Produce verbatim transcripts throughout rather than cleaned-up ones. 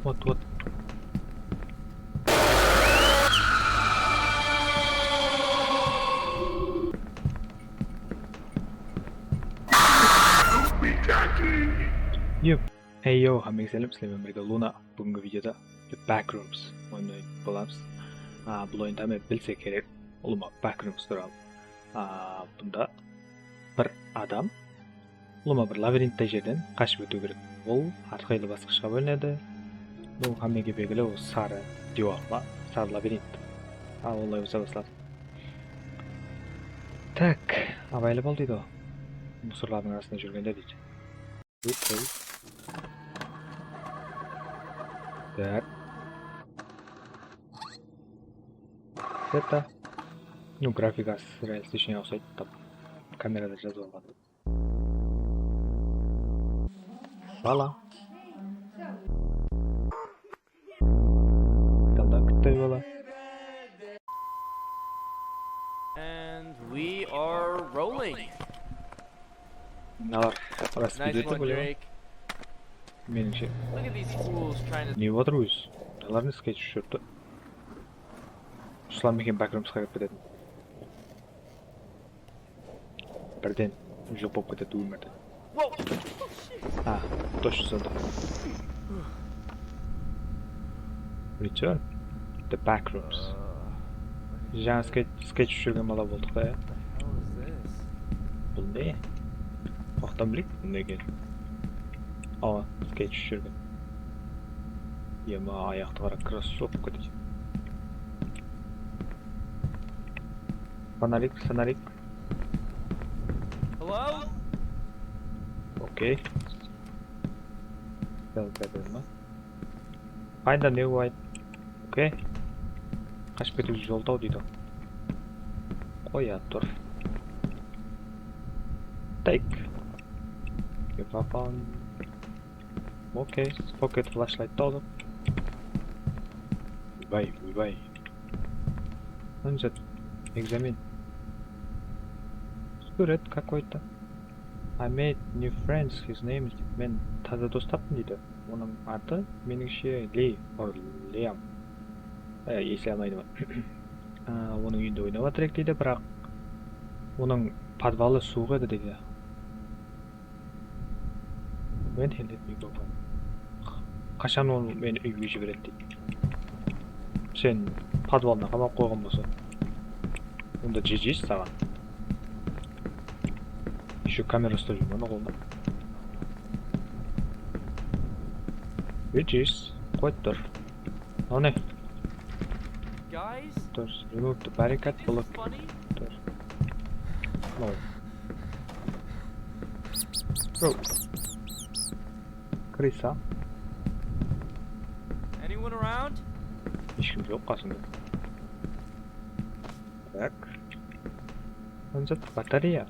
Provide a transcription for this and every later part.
Вот, вот. Yep. Hey yo, hámmege sálem, sizler menen birge Luna. Búgingi videoda The Backrooms oynaytuǵın bolamız. A, bul oyındı hámme bilse kerek, ulıwma Backrooms tuwralı. A, bunda bir adam ulıwma bir labirinttey jerden qashıp ótiw kerek. Ol hár qıylı basqıshqa bólinedi. Bul hámmege belgili, ol sarı diywar ma, sarı labirint. A, olay bolsa basladı. Tak, abaylı bol deydi o. Musorlardıń arasında júrgende deydi. Okey. Tak. Seta. Ну, grafikası realistichniy uqsaydı, tap kamerada jazıp alǵan. Bala. Kaldan kútpey bala. And we are rolling. Mınalar ras videoda bóledi. Menińshe. Look at these fools trying to... Ne otır ózi? Mınalar ne sketch tushırıptı? Ruslan meken Backroomsqa kirip ketedi. Birden joq bolıp ketedi ómirde. Whoa! A, точно sonda. Return the Backrooms. Jańa sketch, sketch tushırgen bala boldıq ta, ya. Bul ne? Waqtan bileyik, bul ne eken? Awa, sketch tushırgen. Ema, ayaqtı qara, krossovka deydi. Fonarik, fonarik. Hello? Okey. Gel, gel, gel. Find a new way. Okey. Qashıp ketiw joltaw deydi. Qoya tur. Take. Weapon. Okey, pocket flashlight da aldım. Uybay, uybay. Hınjat, ekzamen. Súwret какой-то. I made new friends, his name is, men taza dos taptım deydi. Onıń atı, menińshe, Li or Liam. E, esley almayman. A, onıń úyinde oynap atır edik deydi, biraq onıń podvalı suwıq edi deydi. When he let me go home. Qashan ol meni úyime jiberedi deydi. Sen podvalına qamap qoyǵan bolsa. Onda G G saǵan. Ещё kamera uslap júrmen ǵolda. G G, qoyıp tur. Anı. Guys, tur, remove the barricade, this is block. Funny. Tur. No. Bro. Krısa. Anyone around? Hesh kim joq qasımda. Tak. Hınjat, batareya.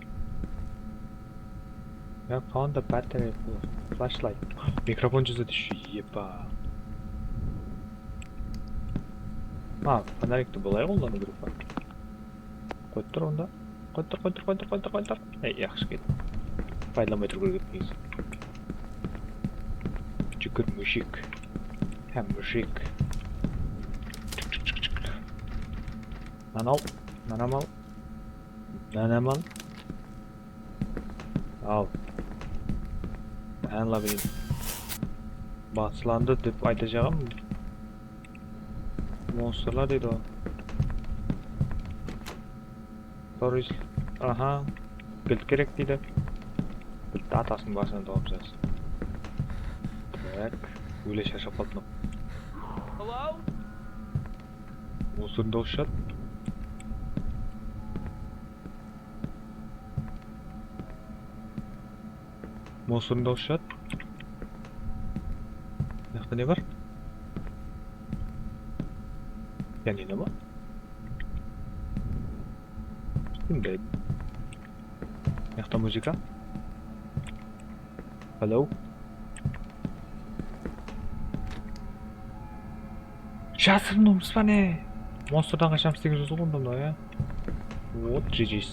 Ya, found the battery for flashlight. Mikrofon jazıp atır, epa. Ha, fonarikti bılay qollanıw kerek pa? Qoyıp tur onda. Qoyıp tur, qoyıp tur, qoyıp tur, qoyıp tur, qoyıp tur. Ey, yaqshı ketip. Paydalanbay turıw kerek edi negizi. Júgir, mújik. Há, mújik. Jik, jik, jik, jik. Mınan al, mınan al. Mınan al. Al. Mınan labirint. Baslandı dep aytajaǵım. Monstrlar deydi ǵoy. Torres. Aha. Gilt kerek deydi. Giltti atasınıń basınan tawıp jaz. Tak. Óle sharshap qaldım. Hello? Monstrdıń dawısı shıǵadı. Monstrdıń dawısı shıǵadı. Mıyaqta ne bar? Pianino ma? Bilmeyim. Mıyaqta muzıka. Hello. Jasırınıwımız ba ne? Monstrdan qashamız degen sóz ǵoy onda, ya. What G Gs.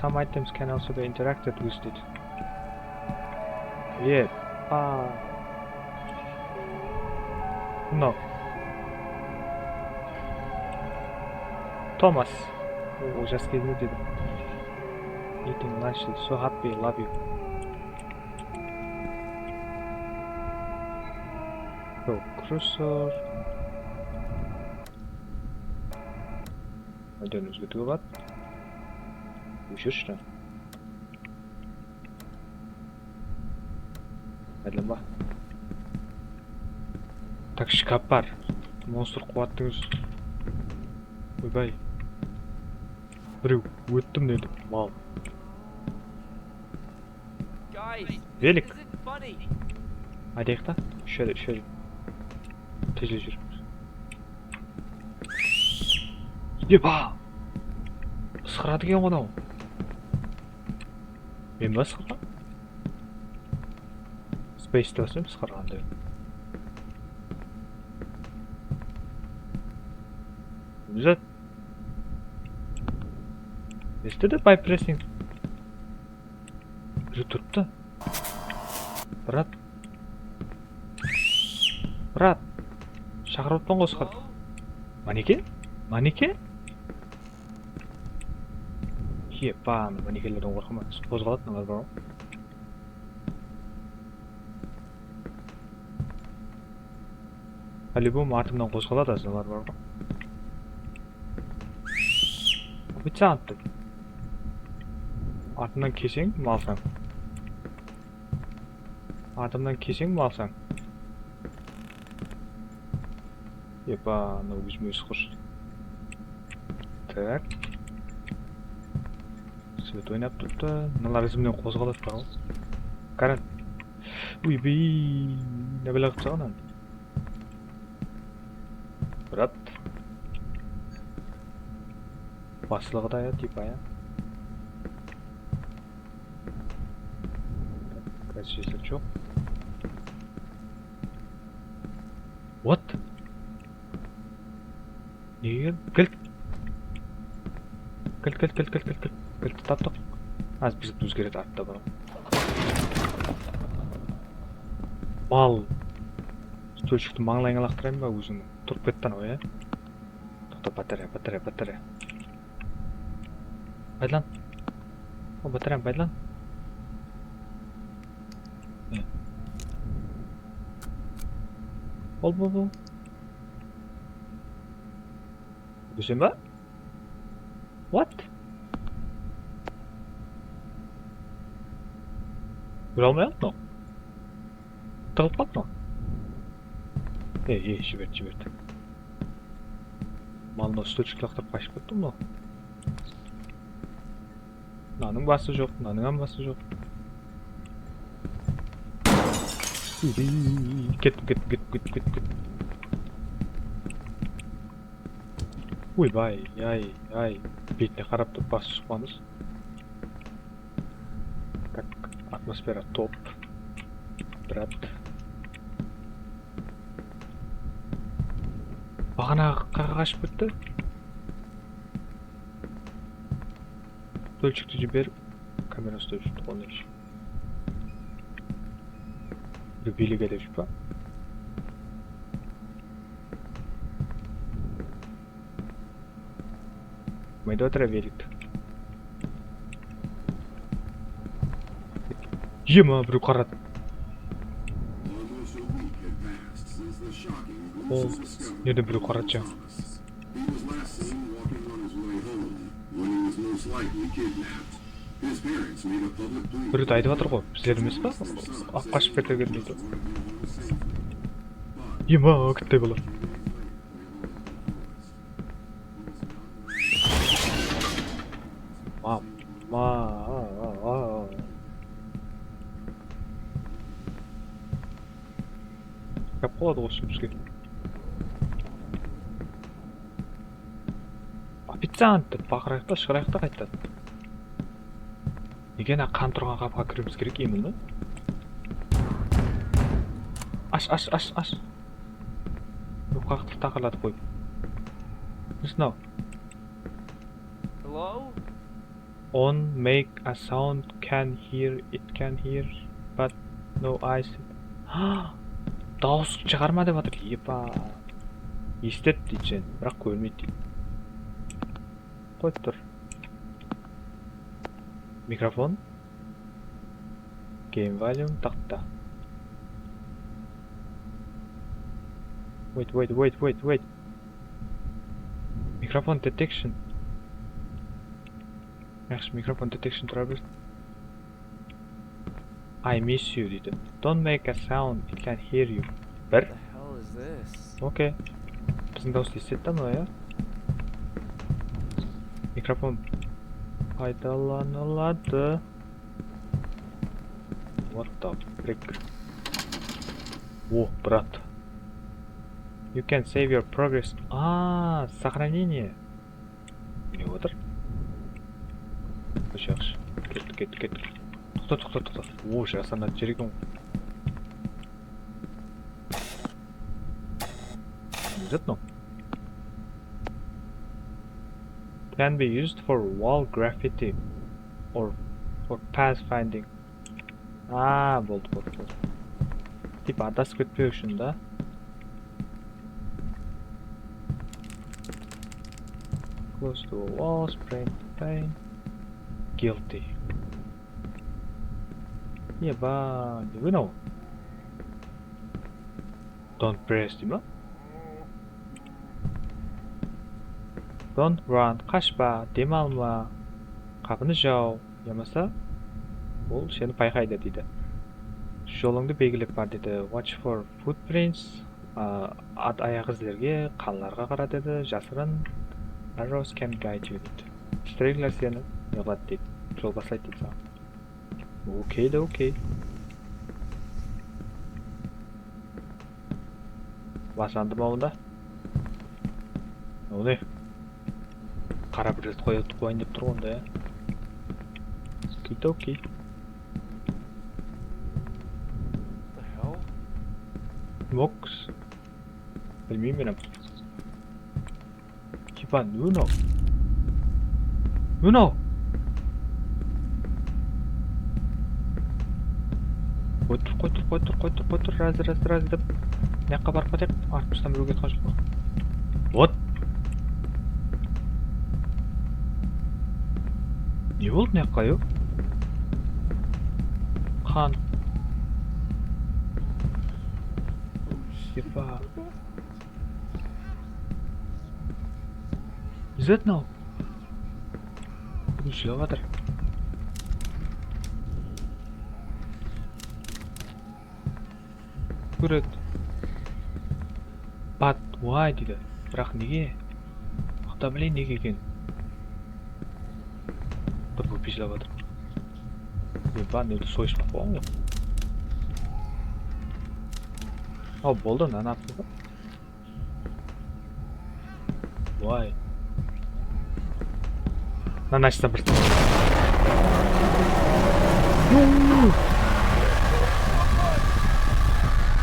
Some items can also be interacted with deydi. Epa. No. Thomas. O, o jas gezinde dedi. Eating lunch, so happy, love you. So, cursor. Aydan ózgertiwge boladı. Óshirshi. Aylanba. Tak, shkaf bar. Monstr quwattıńız. Oybay. Birew óttim dedi. Mal. Velik. Aytayıq ta. Úsh edi, úsh edi. Tezle júr. Eba! Isqıradı eken ǵo anaw. Men ba ısqırǵan? Space-ti basayın ısqırǵan dep. Zat. Esti de by pressing. Júrip turıptı. Brat. Brat. Shaqırıp atpan ǵoy ısqırıp. Maneken? Maneken? Yepan, manekenlerden qorqaman. Qozǵaladı mınalar bar ǵoy. По-любому artımnan qozǵaladı azanlar bar ǵoy. Oficiant dep. Artımnan keseń, malsań. Artımnan keseń, malsań. Epa, mınaw ózime-ózi qurıs. Tak. Svet oynap turıptı. Mınalar izimnen qozǵaladı ǵoy. Qarang. Uy, biy, ne bále qılıp salǵan. Brat. Baslıǵı da ya, tipa ya. Kazı joq. What? Nege? Kilt. Kilt, kilt, kilt, kilt, kilt, kilt. Kiltti taptıq. Házir bizdi ózgeredi artta bana. Mal. Stolshikti mańlayıńa laqtırayın ba ózińniń? Turıp ketti anaw, ya? Toqta, batareya, batareya, batareya. Paydalan. O, batareyanı paydalan. Mine. Bol, bol, bol. Kórseń ba? What? Kóre almay atır mınaw. Tıǵılıp qaldı mınaw. Ey, ey, jiberdi, jiberdi. Mal mınaw stolchik laqtırıp qashıp ketti mınaw. Mınanıń bası joq, mınanıń hám bası joq. Kettim, kettim, kettim, kettim, kettim, kettim. Oybay, ay, ay. Betine qarap turıp bası shıqpamız. Tak, atmosfera top. Brat. Baǵanaǵı qaqa qashıp ketti? Stolchikti jiber. Kamera stolchikti qolına ishi. Bir biylege dep júr pa? Mayda otıra velikti. Ema, birew qaradı. Ol, nerden birew qaradı jańa? Birewdi aytıp atır ǵoy, bizler emes pa? Alıp qashıp ketergen deydi. Ema, kittay bola. Mama. Gáp qoladı ǵoy usı bizge. Oficiant dep baqırayıq ta, shıǵarayıq ta qaytadan. Nege ana qan turǵan qapıǵa kiriwimiz kerek, eminmi? Ash, ash, ash, ash. Yoq, qaqtı taqırlatıp qoyıp. Nesi mınaw? Hello? On make a sound, can hear, it can hear, but no eyes. Dawıs shıǵarma dep atır, epa. Esitedi deydi, biraq kórmeydi deydi. Qoyıp tur. Mikrofon. Game volume taqta. Wait, wait, wait, wait, wait. Microphone detection. Yaxshi, microphone detection tura bersin. I miss you deydi. Don't make a sound, it can hear you. Bir. The hell is this? Okey. Biziń dawıstı esitedi da mına, ya. Mikrofon paydalanıladı. What the frick? O, brat. You can save your progress. Aa, сохранение. Ne otır? Yaxshi, yaxshi. Kettik, kettik, kettik. Toqta, toqta, toqta. O, jasana jer eken ǵoy. Ne zat mınaw? Can be used for wall graffiti or, or pathfinding. Aa, boldı, boldı, boldı. Tipa adasıp ketpew ushın da. Close to a wall, spray paint. Guilty. Eba, ne mınaw? Don't press dey ma? Don't run, qashpa, dem alma, qapını jaw, yamasa ol seni payqaydı deydi. Jolıńdı belgilep bar deydi. Watch for footprints, a, at ayaq izlerge, qanlarǵa qara dedi. Jasırın. Arrows can guide you deydi. Strangler seni ne qıladı deydi. Jol baslaydı deydi saǵan. Okey de, okey. Baslandı ma onda? O ne? Qara bir zat qoyıp qoyayın dep tur ǵoy onda, ya. Okey de, okey. The hell? Moks. Bilmeymen men. Kepan, ne mınaw? Ne mınaw? Qoy tur, qoy tur, qoy tur, qoy tur, qoy tur, razi, razi, razi dep. Mıyaqqa barıp keteyik. Artıq ustam birewge aytqan joq pa? What? Ne boldı mıyaqqa, yo? Qan. Kepa. Ne zat mınaw? Ushılap atır. Kóredi. But why deydi. Biraq nege? Quda biley nege eken. Dıp-dıp piyjilap atır. Eba, meni soyıspaq bolǵan ǵoy. Aw, boldı, mınanı atıldı. Vay. Mınanı ashsam bir.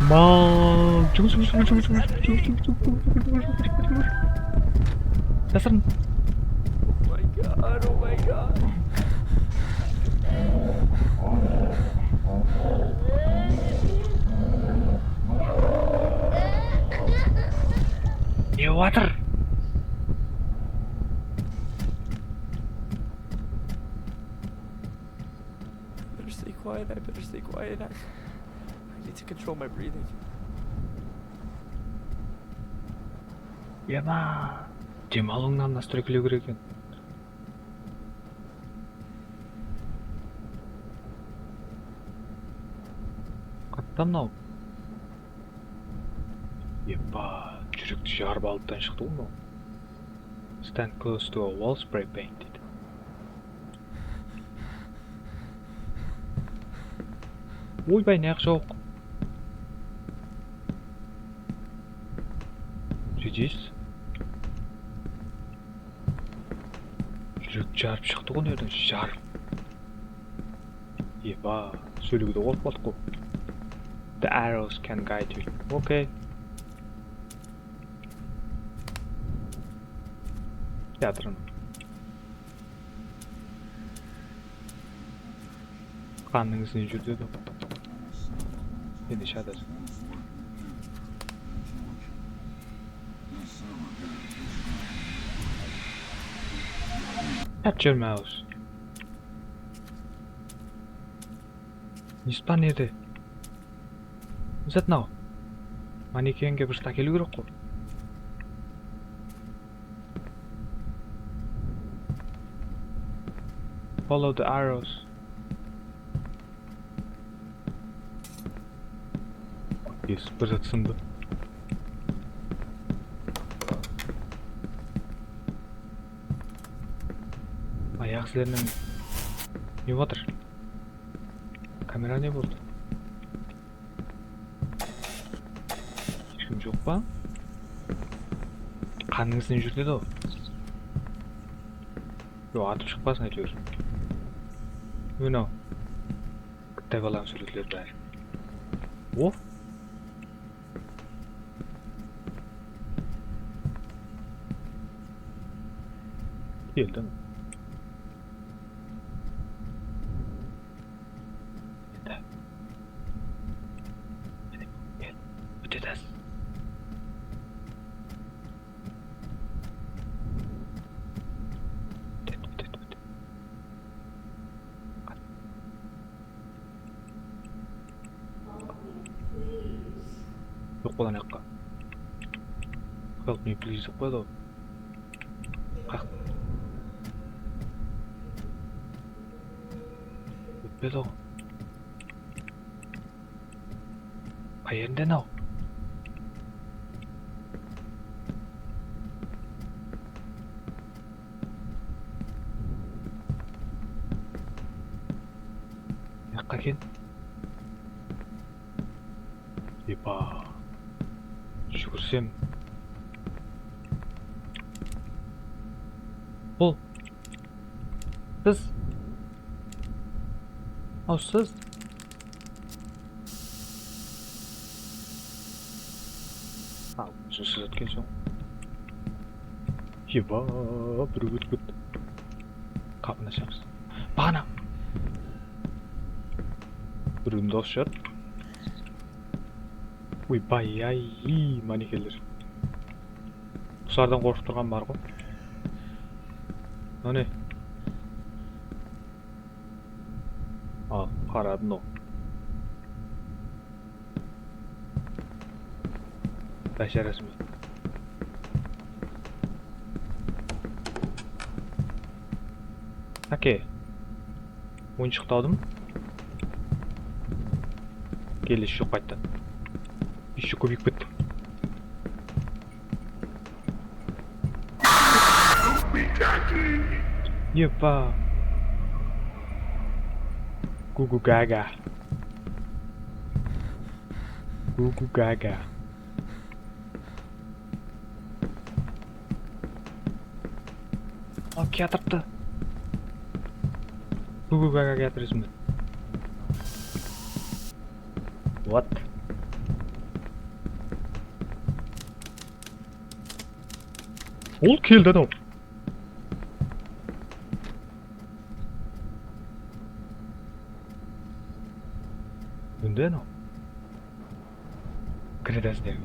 Mal. Jasırın. Oh my god, oh my god. Ne bolıp atır? Better stay quiet, I better stay quiet. I, I need to control my breathing. Eba, dem alıwıńnan nastroykelew kerek eken. Qattı mınaw. Eba, júrekti jarıp aldıdan shıqtı ǵoy mınaw. Stand close to a wall, spray paint deydi. Oybay, nayaq joq. Júrek jarıp shıqtı ǵoy, mına jerden jarıp. Eba, sóylewge de qorqıp qaldıq ǵoy. The arrows can guide you. Okey. Teatrın. Qannıń izinen júr dedi. Endi shadar. Shut your mouth. Nesi bar nerde? Ne zat mınaw? Manekenge bir zat ákeliw kerek ǵo. Follow the arrows. Yes, bir zat sındı. Ayaq izlerinen ne boldı? Kamera ne boldı? Hesh kim joq pa? Qannıń izinen júredi-aw. Joq, atıp shıqpasın, áytewir. Mınaw. Kútay balanıń súwretleri bári. O! Keldim. Endi. Mine, kel. Óte tez. Óte, óte, óte. Joq, bul anaqqa. Help me, please, dep qoyadı ǵoy. Qaq. Ótpedi ǵoy. Qayerinde anaw? Mıyaqqa eken. Epa. Júgirsem. Bul. Siz. Aw, siz. Al, júz ótken soń. Eba, birew ótip ketti. Qapını ashamız. Baǵana. Birewdiń dawısı shıǵadı. Oy, bay-ay, manekenler. Quslardan qorqıp turǵan bar ǵoy. Mine. Al, qaradı mınaw. Básharası men. Okey. Oyınshıqtı aldım. Kelish joq qayttan. Ещё kóbeyip ketti. Epa. Gugu gaga. Gugu gaga. Al, kiyatırıptı. Gugu gaga kiyatırıptı. What? Ol keldi anaw. Mindi anaw. Kiredi ázden.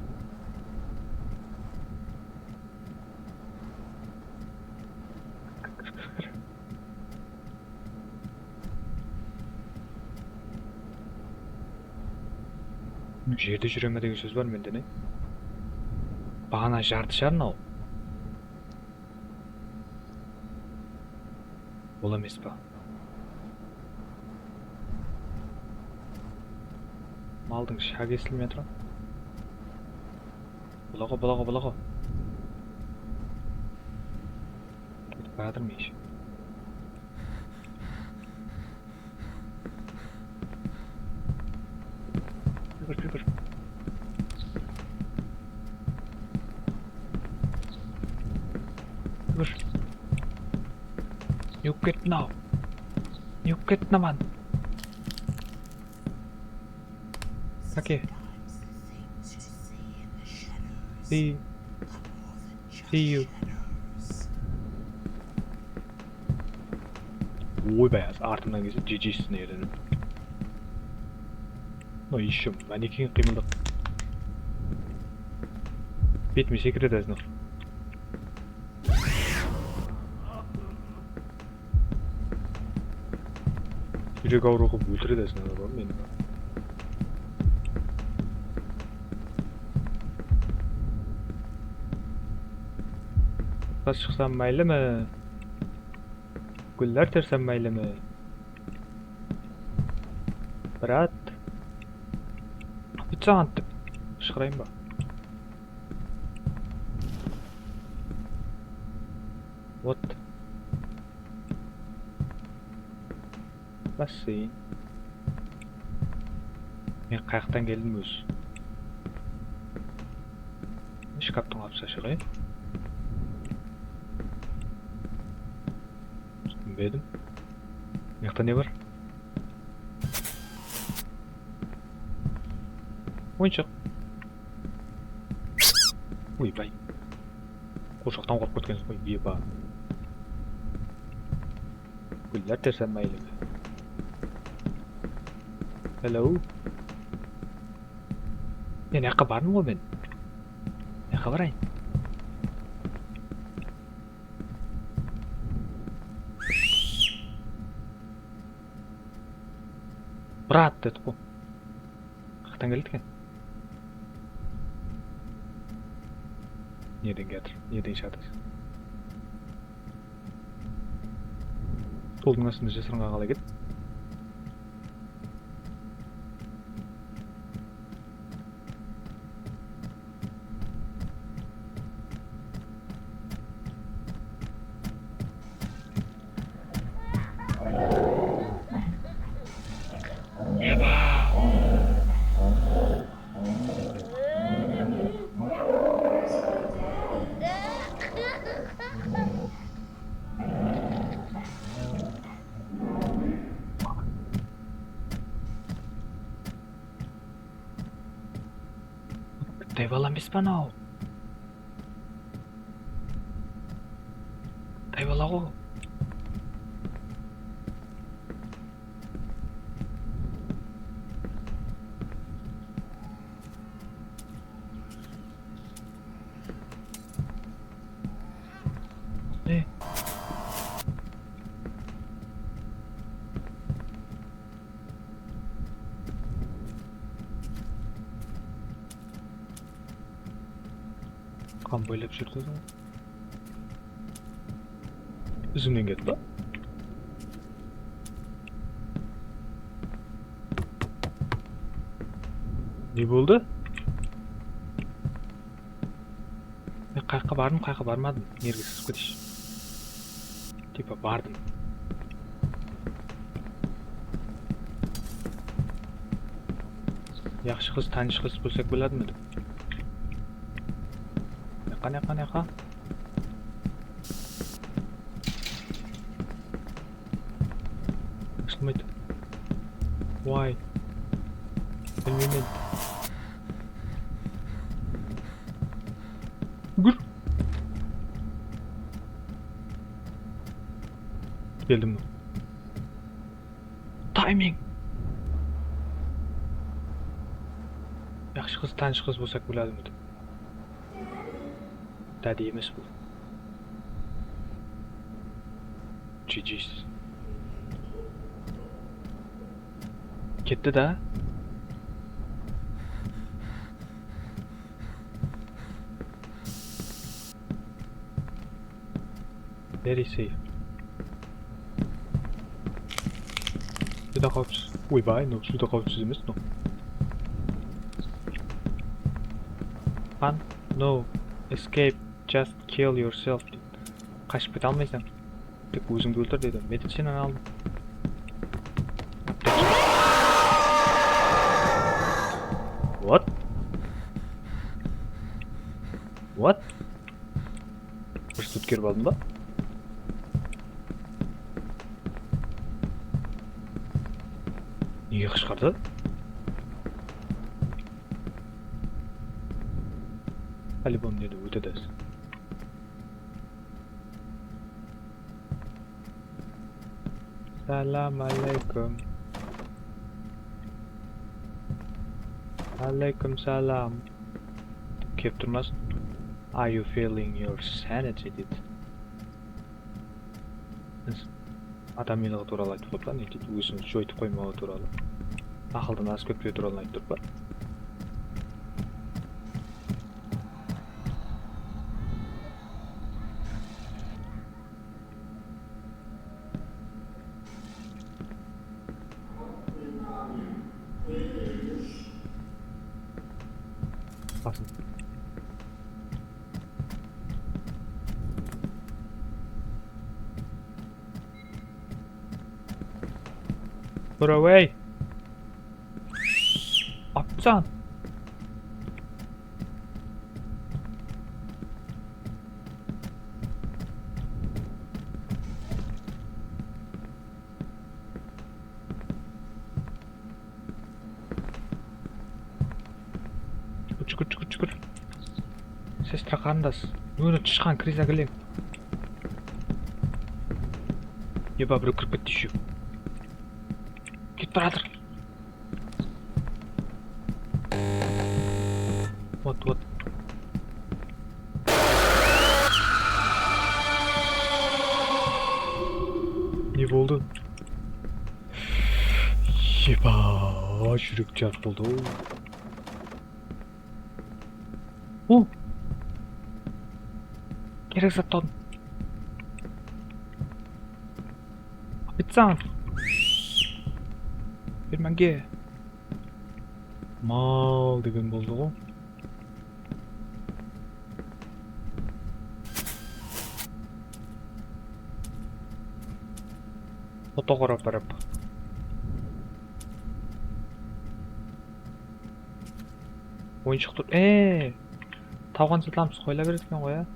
Kir, kir, kir, kir. Jerde júre me degen sóz bar mende, ne? Baǵana jardı shıǵar mınaw. Ol emes pa? Maldıń shagı esitilmey atır. Bulaǵo, bulaǵo, bulaǵo. Ketip baratırman eshek. Júgir, júgir. Júgir. Júgip kettim-aw. Júgip kettim aman. Okey. See. See you. Oy, bayaz, artımnan kelse G G sine edi. No, ещё, maneken qıymıldap. Betime sekiredi ázden. Júrek awırıw qılıp óltiredi áslen adamdı meni. Sırtqa shıqsam máylimi? Gúller tersem máylimi? Brat. Pitsaǵan dep shıǵarayın ba? Вот. Basseyn. Men qayaqtan keldim ózi? Shkaftıń qapısı ashıq, e? Túsinbedim. Mıyaqta ne bar? Oyınshıq. Oybay. Quwırshaqtan qorqıp ketkensiz ǵoy, eba. Gúller tersem máylimi? Hello. Men mıyaqqa bardım ǵoy men. Mıyaqqa barayın. Brat, dedik ǵoy. Qayaqtan keledi eken? Neden kiyatır? Neden shıǵatır? Stoldıń astında jasırınǵan qalay ket? Bittay bala emes pe anaw? Bittay bala ǵo. Ne? Qan boylap júrdi ǵoy. Izimnen ketti ba? Ne boldı? Men qayaqqa bardım, qayaqqa barmadım. Nerge sızıp keteyinshi. Tipa bardım. Yaqshı qız, tanısh qız bolsaq boladı ma? Mıyaqqa, mıyaqqa, mıyaqqa. Ashılmaydı. Why? Bilmeymen. Úgir. Keldim. Tayming. Yaqshı qız, tanısh qız bolsaq boladı ma? Dádey emes bul. G G's. Ketti da. Very safe. Júdá qáwipsiz. Oybay, no, júdá qáwipsiz emes, no. Run, no, escape, just kill yourself. Qashıp kete almaysań. Tek ózińdi óltir, dedi. Medicinanı aldım. What? What? Bir sút kerip aldım ba? Nege qıshqırdı? По-любому nedi, ótedi. Salam aleykum. Aleykum salam. Kep turmasın. Are you feeling your sanity, dedi. Adamiylıǵı tuwralı aytıp turıptı, ne deydi, ózin joytıp qoymawı tuwralı. Aqıldan asıp ketpewi tuwralı aytıp turıptı. Basın. Tur away. Atsan. Júgir, júgir, júgir, júgir. Sestra qarindas. Óni tıshqan, kiriza keleń. Eba, birew kirip ketti ещё. Ketip baratır. Вот, вот. Ne boldı? Eba, júrek jarıp boldı. O! Kerek zat taptım. Oficiant! Ber máńge. Mal degen boldı ǵo. Fotograf barıp. Oyınshıq tur. Ee, tawǵan satamız qoyıla beredi eken ǵoy, ya.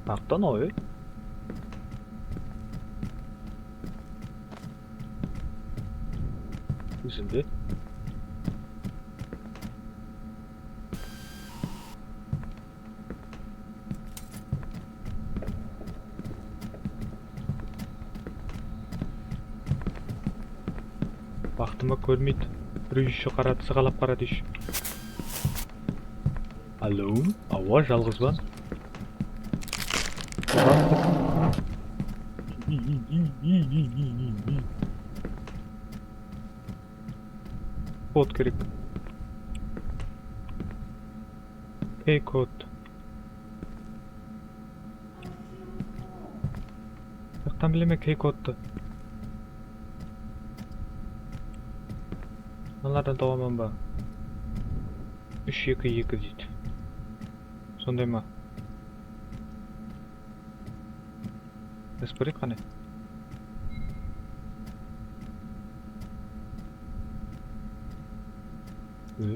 Maqtan oy. Üzüldi. Baxtıma kórmeydi. Birew ещё qaradı, sığalap qaradı ещё. Alone? Awa, jalǵızban. Kod kerek. Key kod. Jaqtan bileme key kodtı. Mınalardan tabaman ba? Úsh eki eki deydi. Sonday ma? Jazıp kóreyik qáne.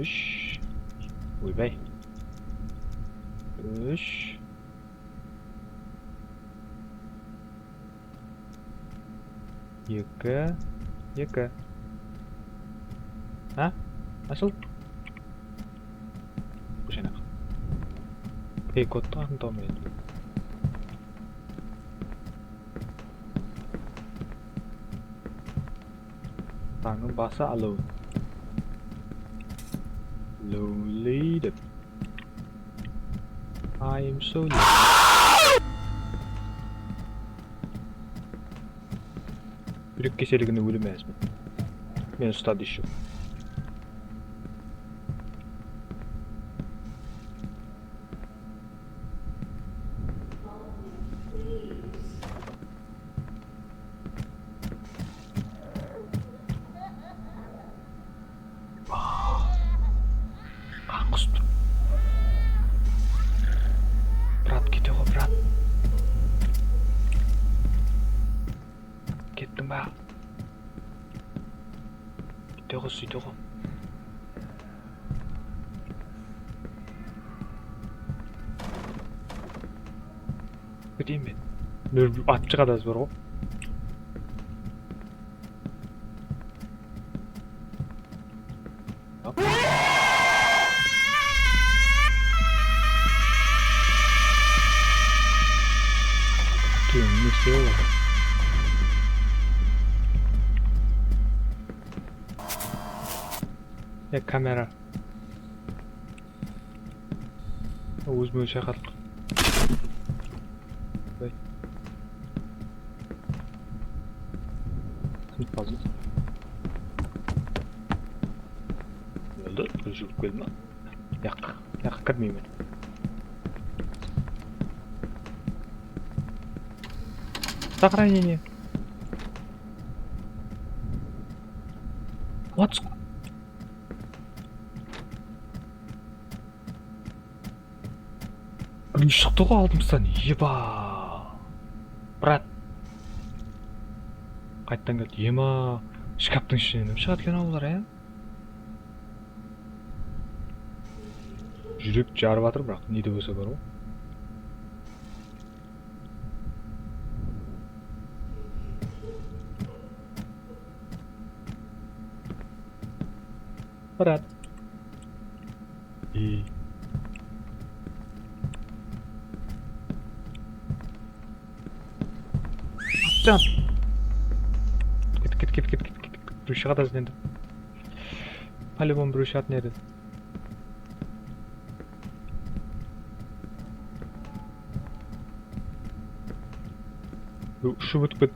Úsh. Oybay. Úsh. Eki. Eki. Ha? Ashıl. Bul jańa. Key kodtı atın tawmaydı. Tańnıń bası alone. Lonely dep. I am so lonely. Júrek keselligine ólem emes men. Men ustadı ещё. Qan qustı. Brat, kete ǵo, brat. Kettiń ba? Kúyteyim men. Mine, atıp shıǵadı házir bar ǵo. Keyin ne islep atır? Kamera. Ózime shayqadıq. Qoy. Kim qazdı? Boldı, bir júrip keldi ma? Yaq, yaq, kirmeymen. Сохранение. What's Birinshi shıqtı ǵoy aldımızdan, eba. Brat. Qayttan keldi. Ema, shkaftıń ishinen kim shıǵadı eken olar, ya? Júrek jarıp atır, biraq ne de bolsa bar ǵoy. Brat. И. Atcan. Ket, ket, ket, ket, ket, ket, ket. Birew shıǵadı izledi. По-любому birew shıǵadı nereden. Ushıp ótip ket.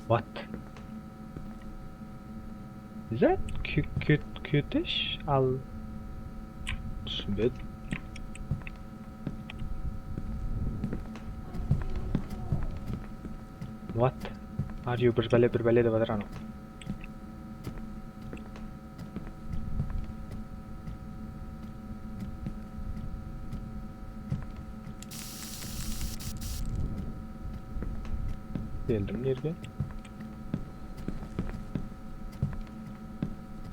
What? Is that kü-, kü-, kúyetish? Al. Túsinbedim. What? Are you bir bále, bir bále dep atır anaw. Keldim nerge?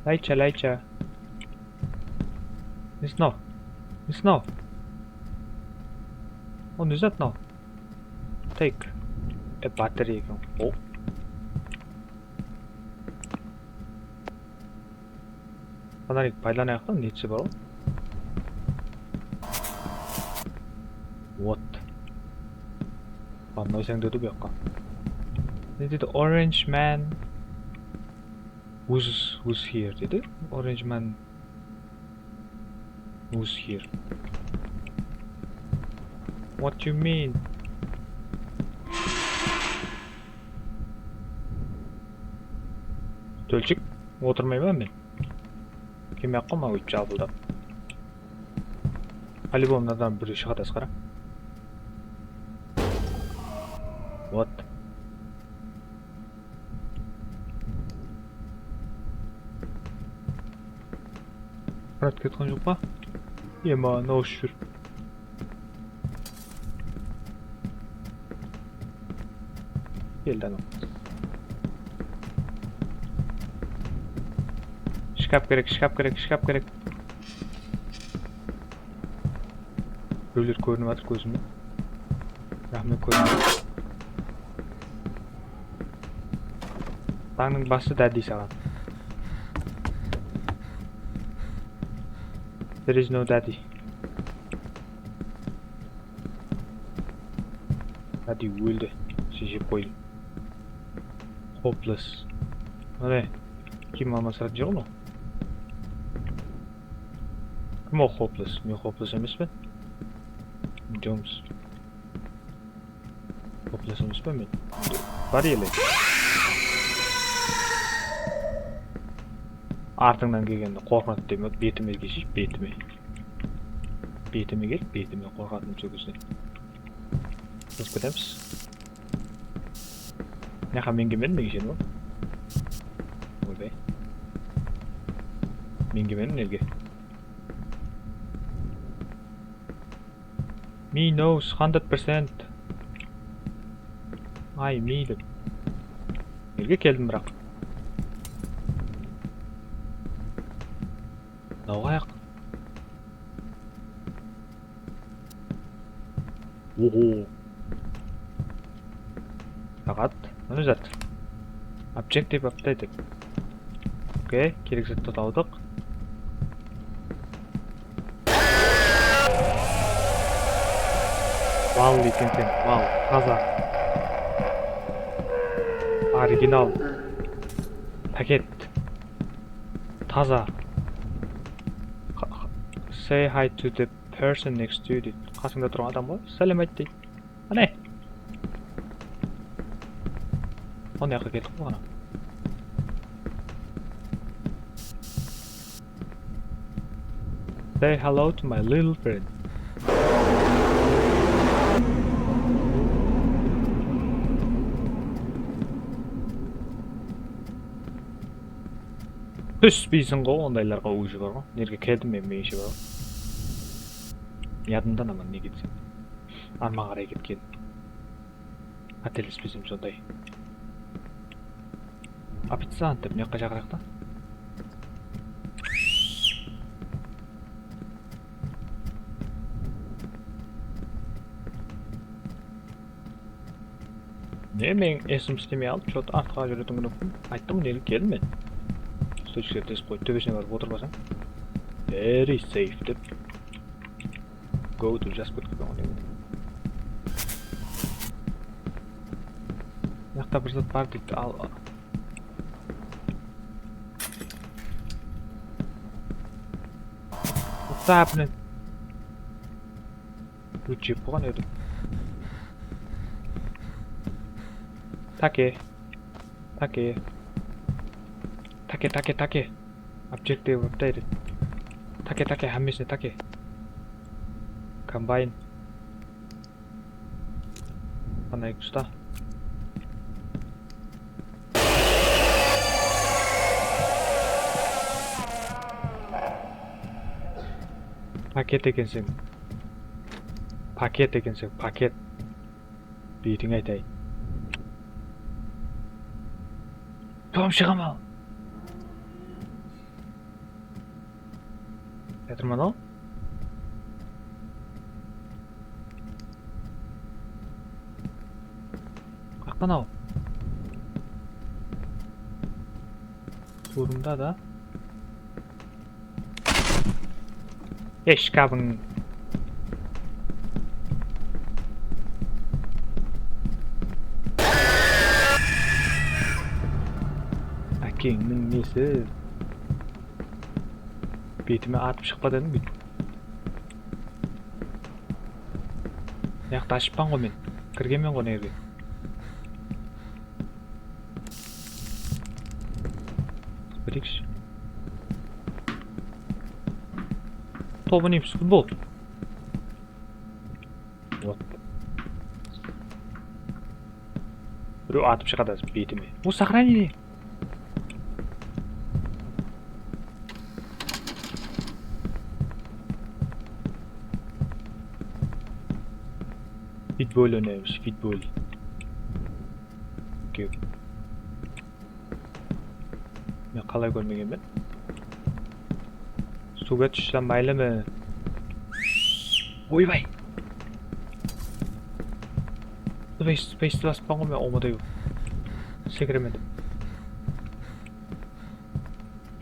Laycha, laycha. Miss now. Miss now. O, ne zat now? Take. E, battery eken. O. Fonarik paydalanayıq ta, netsi bar ǵoy. Вот. Almaysań dedi bu jaqqa. Ne dedi? Orange man who's, who's here dedi. Orange man who's here. What you mean? Tólshik, otırmayman men. Kelmey-aq qoy, maǵan óytip jabıldap. По-любому mınadan birew shıǵadı, asqara. Вот. Brat ketken joq pa? Ema, ne ushıp júr? Keldi anaw. Shkaf kerek, shkaf kerek, shkaf kerek. Birewler kórinip atır kózime. Raxmet, kórinip atır. Tańnıń bası daddy saǵan. There is no daddy. Daddy óldi. Sen jep qoydım. Hopeless. Mine, kiyim almasıratın jer ǵoy mınaw. Kim ol hopeless? Men hopeless emespen. Jones. Hopeless emespen men. Bar ele. Artıńnan kelgende qorqınadı deme, betime kelshi, betime. Betime kel, betime, qorqatın sol gezde. Biz ketemiz. Mınaqa men kelmedim, men keldim ǵoy. Oybay. Men kelmedim, nerge? Me knows, hundred percent. Ay, me dep. Nerge keldim, biraq? Mınaw qayaq? Oho. Saǵat. Mına zat. Objective updated. Okey, kerek zattı taptıq. Vau ekenseń, vau, taza. Original. Paket. Taza. Qa-, qa-, say hi to the person next to you deydi. Qasıńda turǵan adam ǵoy. Sálem ayt deydi. Áne. Mına jaqqa keldik ǵoy, ana. Say hello to my little friend. Túspeysiń ǵo, ondaylarǵa ózi bar ǵo. Nerge keldim men, men ishi bar ǵo. Yadımdan aman, nege desem. Arman qaray ketken. Qátelespesem sonday. Oficiant dep mıyaqqa shaqırayıq ta. Ne, men esim islemey alıp, что-то artqa júretuǵın kúniptim. Ayttım, nege keldim men. Stochkalar tezip qoydı, tóbesine barıp otırıp alsań. Very safe dep. Go to jazıp ketken ǵoy. Mıyaqta bir zat bar deydi, al. What's happening? Lut jep qoyǵan edim. Take. Take. Take, take, take. Objective updated. Take, take, hámmesine take. Combine. Qanday usta. Paket ekenseń. Paket ekenseń, paket. Betińe aytayın. Tom shıǵam al. Yatırman al. Qaqtan al. Turında da. Ey, shkafıń. Ákeńniń nesi? Betime atıp shıqpa dedim, buyt. Mıyaqta ashıppan ǵoy men. Kirgenmen ǵoy mına jerge. Bileyikshi. Tob oynaymiz, futbol. Вот. Birew atıp shıǵadı házir betime. O, сохрани. Fitbol oynaymız, fitbol. Ke- Men qalay kórmegenmen? Suwǵa tússem máylimi? Oybay! Space, space-ti basıppan ǵoy men, omaday bolıp. Sekiremen dep.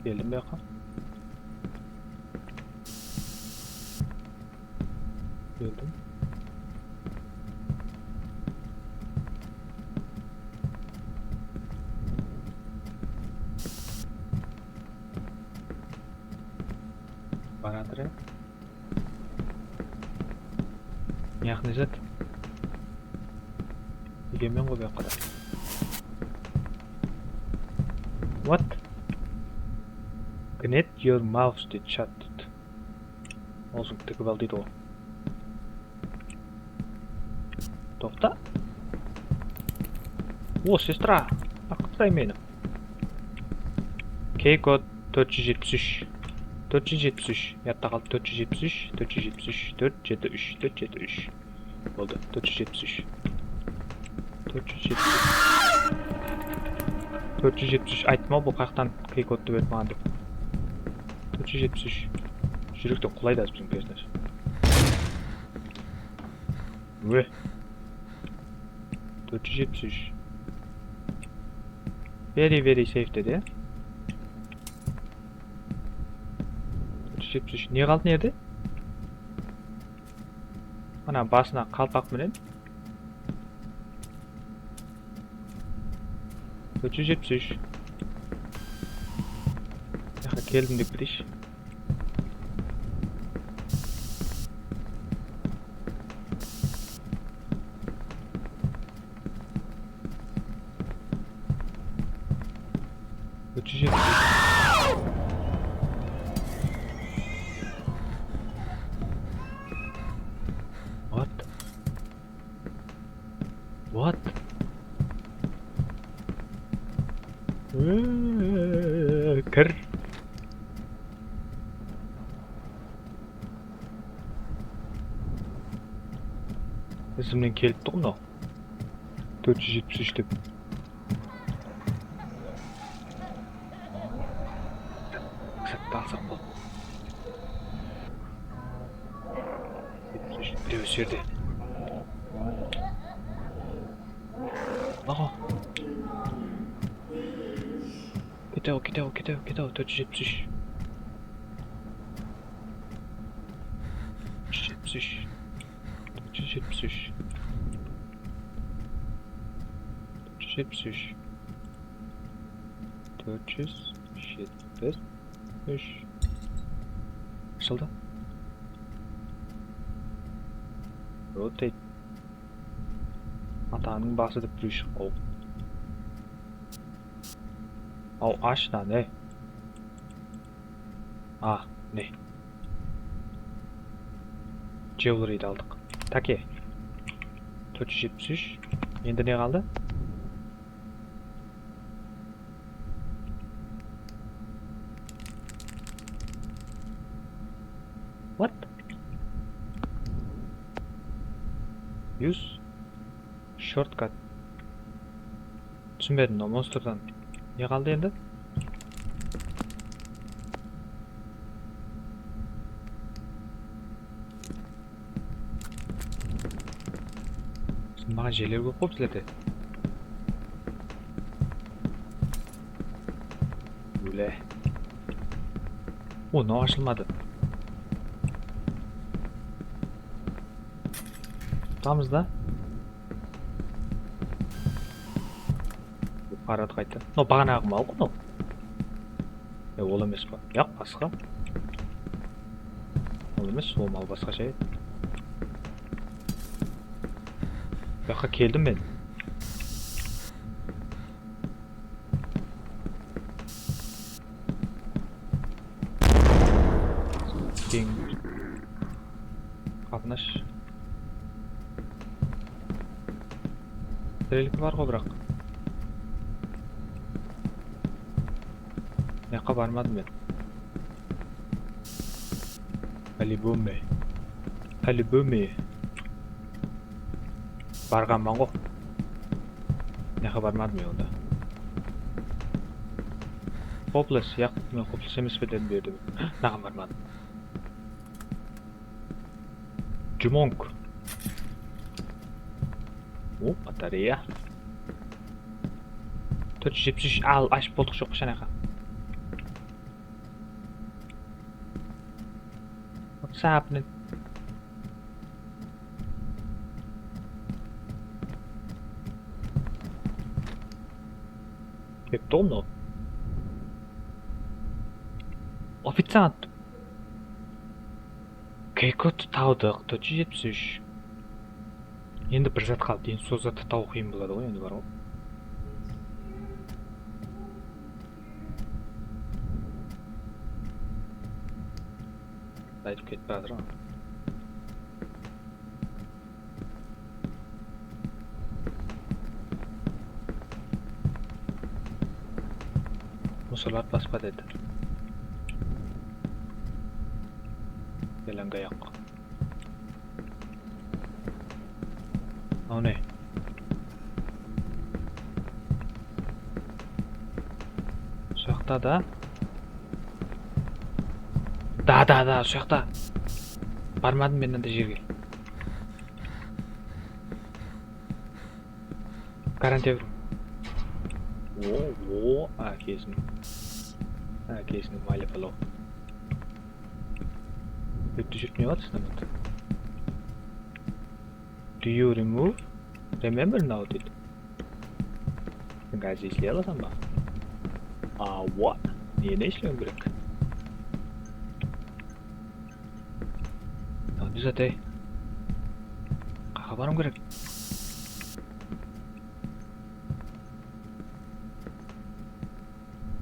Keldim bu jaqqa. Keldim. Baratır ya. Yaqın zat. Kelgenmen ǵoy bu jaqqa da. What? Connect your mouse to chat. Awzıńdı tigip al deydi ǵoy. Toqta. O, sestra. Aqıtpay meni. Key kod tórt júz jetpis úsh. Tórt júz jetpis úsh. Yadta qaldı. Tórt júz jetpis úsh, tórt júz jetpis úsh, tórt jeti úsh, tórt jeti úsh. Boldı. Tórt júz jetpis úsh. Tórt júz jetpis úsh. Tórt júz jetpis úsh. Ayttım-aw, bul qayaqtan key kodtı berip maǵan dep. Tórt júz jetpis úsh. Júrekten qulaydı házir biziń personaj. Óh. Tórt júz jetpis úsh. Very, very safe dedi. Tórt júz jetpis úsh. Ne qaldı nerde? Mına basına qalpaq menen. Tórt júz jetpis úsh. Mıyaqqa keldim dep keteyinshi. Tórt júz jetpis úsh. What? What? Ee, kir. Izimnen kelipti ǵo mınaw. Tórt júz jetpis úsh dep. Sırtta alsaq bol. Birew usı jerde. Aǵa. Kete-aw, kete-aw, kete-aw, kete-aw, tórt júz jetpis úsh. Tórt júz jetpis úsh. Tórt júz jetpis úsh. Tórt júz jetpis úsh. Tórt júz jetpis úsh. Ashıldı. Rotate. Atanıń bası dep birew shıǵıp qaldı. Aw, ash da, ne? A, ne? Jewelrydi aldıq. Take. Tórt júz jetpis úsh. Endi ne qaldı? What? Use shortcut. Túsinbedim, mınaw monstrdan ne qaldı endi? Maǵan jerler kóp ǵoy bizlerde. Óle. O, mınaw ashılmadı. Tutamız da. Qaradı qayta. Mınaw baǵanaǵı mal ǵo mınaw. E, ol emes pa? Yaq, basqa. Ol emes, ol mal basqasha edi. Bu jaqqa keldim men. Keń. Qapını ash. Strelka bar ǵo, biraq. Mıyaqqa barmadım men. По-любому. По-любому. Barǵanman ǵo. Mıyaqqa barmadım men onda. Hopeless, yaq, men hopeless emes pe dedim bu jerde. Mınaǵan barmadım. Jumonk. O, batareya. Tórt júz jetpis úsh, al, ashıp boldıq, joq, qashan aka. What's happening? Kepti ǵo mınaw. Oficiant. Keykottı tawdıq, tórt júz jetpis úsh. Endi bir zat qaldı, endi sol zattı tabıw qıyın boladı ǵoy, endi bar ǵoy. Qaytıp ketip baratır ǵoy. Musorlar baspa dedi. Belanga yoq. Mınaw ne? Usı jaqta da. Da, da, da, usı jaqta. Barmadım men anda jerge. Garantiya ber. O, o, ákesiniń. Ákesiniń málipalo. Bitta júrip ne qıladı, sınamadı. Do you remove? Remember now, deydi. Sen házir isley alasań ba? Awa. Neni islewim kerek? Tamam, dezat, ey. Qayaqqa barıwım kerek?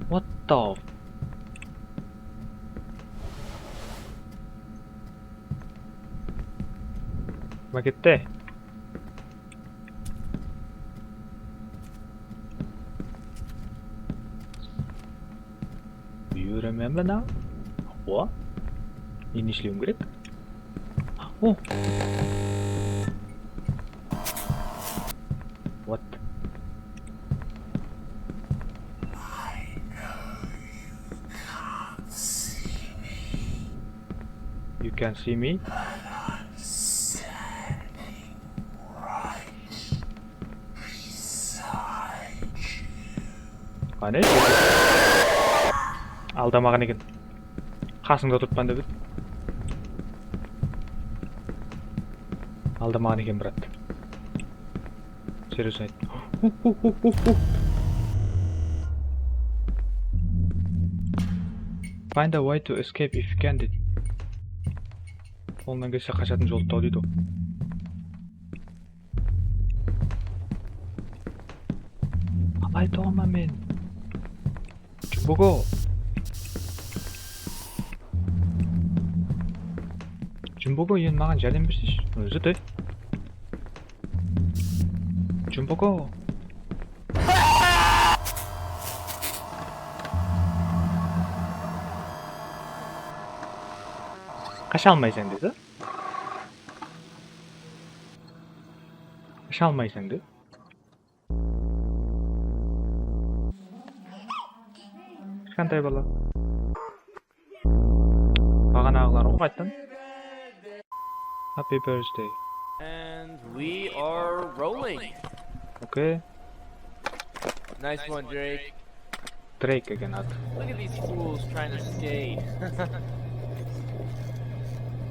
What the f-, Makette. Do you remember now? What? Men ne islewim kerek? Oh. What? You can see me? Qáne? Aldamaǵan eken. Qasıńda turıppan dep edi. Aldamaǵan eken, brat. Seryoznıy ayt. Hu, hu, hu, hu, hu. Find a way to escape if you can, deydi. Qolımnan kelse qashatın joldı taw deydi ǵoy. Qalay tawaman men? Jumbogo. Jumbogo, endi maǵan járdem berseshi. Ózi de. Jumbogo. Qasha almaysań dedi. Qasha almaysań dedi. Kishkentay bala. Baǵanaǵılar ǵoy qayttan. Happy birthday. And we are rolling. Okay. Nice one, Drake. Drake eken atı. Look at these fools trying to skate.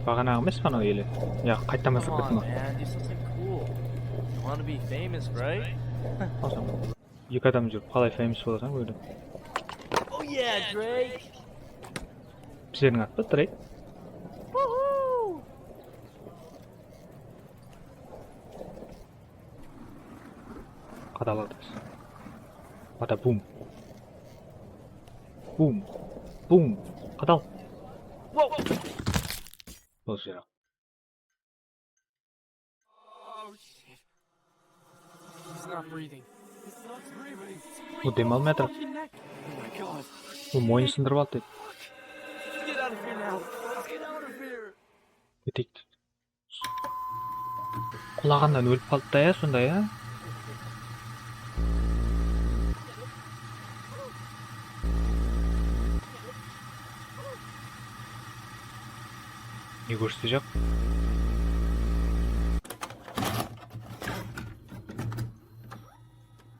Baǵanaǵı emes pe anaw ele? Ya, qayttan baslap kettim. Come on, man, do something cool. You wanna be famous, right? Awesome. Eki adam júrip qalay famous bolasań óyde? Oh yeah, Drake. Bizlerdiń at pa, Drake? Woohoo! Qadal atırız. Bada bum. Bum. Bum. Qadal. Wow. Bul jaq. Oh, shit. He's not breathing. He's not breathing. Bul dem almay atır. Fucking neck. Oh my God. Bul moyın sındırıp aldı. Let's get out of here now. Let's get out of here. Keteyik. Qulaǵannan ólip qaldı da, ya, sonda, ya. Ne kórsetejaq?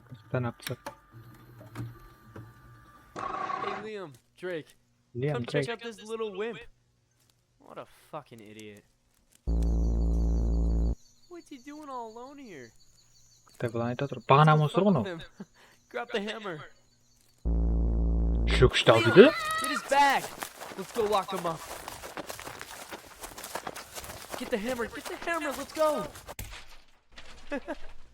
Qırqtan apsat. Hey, Liam, Drake. Liam, Drake. Come check out this little wimp. What a fucking idiot. What's he doing all alone here? Qıtay bılan ayta tur. Baǵana mosır ǵo mınaw. Grab the hammer. Shókishti al deydi. Get his bag. Let's go lock him up. Get the hammer. Get the hammer. Let's go.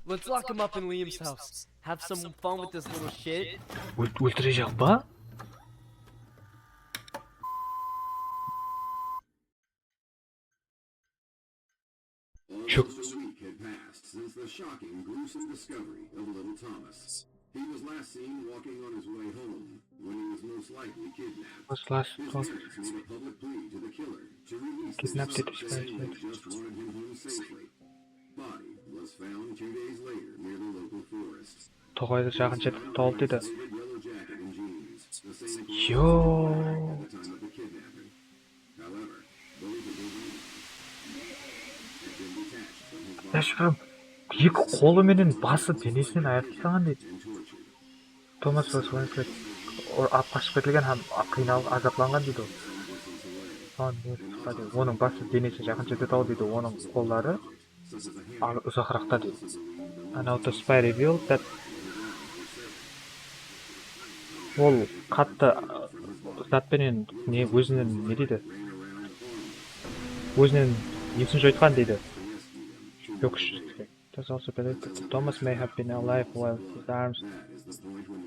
Let's lock him up in Liam's house. Have some fun with this little shit. Ól-, óltirejaq pa? Almost a week had passed since the shocking, gruesome discovery of little Thomas. He was last seen walking on his way home when he was most likely kidnapped. His parents made a public plea to the killer to release his son, saying they just wanted him home safely. Body was found two days later near the local forest. Toǵaydı jaqın jerde tawıldı dedi. Yo. Yashırım, eki qolı menen bası denesinen ayırıp taslaǵan deydi. Thomas was Winfield, alıp qashıp ketilgen hám qıynalıp azaplanǵan deydi ol. Onıń bası denesine jaqın jerde tawıldı deydi, onıń qolları al uzaqıraqta deydi. And now the spy revealed that Ol qattı zat penen ne ózinen ne deydi? Ózinen nesin joytqan deydi. Jókish. There's also belief that Thomas may have been alive while his arms.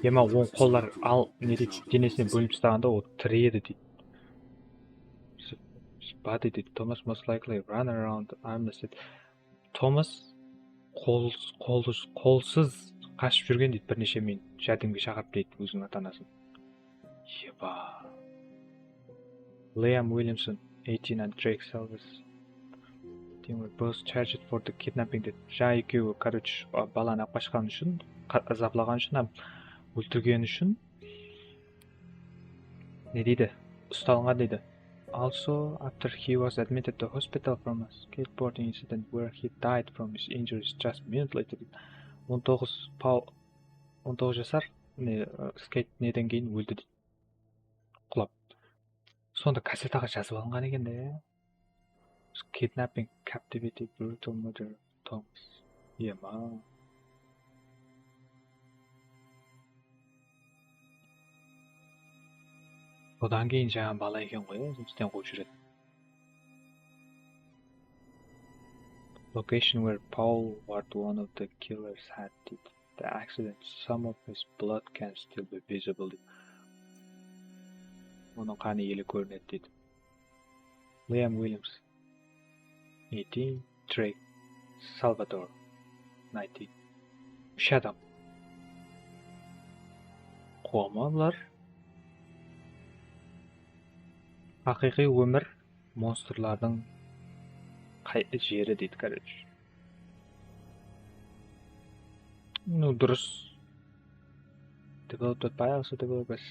Ema, oń qollar al ne deydi, denesinen bólinip tastaǵanda ol tiri edi deydi. Body deydi. Thomas most likely run around armless deydi. Tomas qol, qol, qolsız qashıp júrgen deydi, bir neshe minut járdemge shaqırıp deydi óziniń ata-anasın. Eba. Liam Williamson, eighteen, and Drake Salvas, they were both charged for the kidnapping deydi. Jańa ekewi, короче, balanı alıp qashqanı ushın, qa-, azaplaǵanı ushın hám óltirgeni ushın ne deydi? Ustalınǵan deydi. Also, after he was admitted to hospital from a skateboarding incident where he died from his injuries just minutes later deydi. On toǵız Pau-, on toǵız jasar, ne, ı, skeyt neden keyin óldi deydi. Qulap. Sonda kassetaǵa jazıp alınǵan eken de. Kidnapping, captivity, brutal murder, Thomas. Ema. Odan keyin jańa bala eken ǵoy, jumısten quwıp júredi. Location where Paul Ward, one of the killers, had it. The accident, some of his blood can still be visible deydi. Onıń qanı ele kórinedi deydi. Liam Williams, eighteen, Drake, Salvador, nineteen. Úsh adam. Quwa ma bular? Haqıyqıy ómir monstrlardıń qay-, jeri deydi, короче. Ну, durıs. Developed by also developers.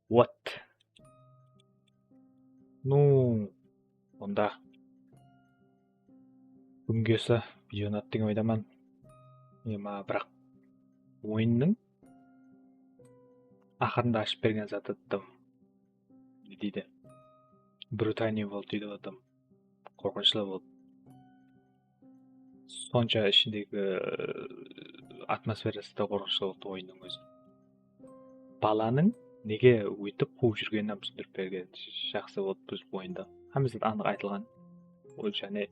What? Ну, onda búgingisi video unadı degen oydaman. Ema, biraq oyınnıń aqırında ashıp bergen zatı dım, ne deydi, brutalnıy boldı deydi ǵoy, dım qorqınıshlı boldı. Sonsha ishindegi, ı, atmosferası da qorqınıshlı boldı oyınnıń ózi. Balanıń nege óytip quwıp júrgenin hám túsindirip bergen jaqsı boldı biz oyında. Hámme zat anıq aytılǵan. Ol jáne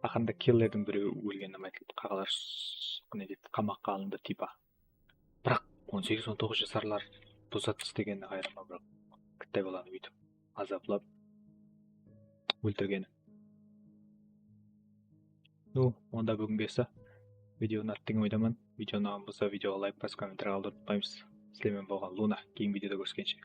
aqırında killerdiń birewi ólgeni hám aytılıptı. Qaqalar s-, ne deydi, qamaqqa alındı, tipa. Biraq on segiz, on toǵız jasarlar bul zat istegenine hayranman, biraq kittay balanı óytip azaplap óltirgeni. Ну, onda búgingisi video unadı degen oydaman. Video unaǵan bolsa videoǵa layk basıp, kommentariya qaldırıp unutpaymız. Sizler menen bolǵan Luna. Keyingi videoda kóriskenshe.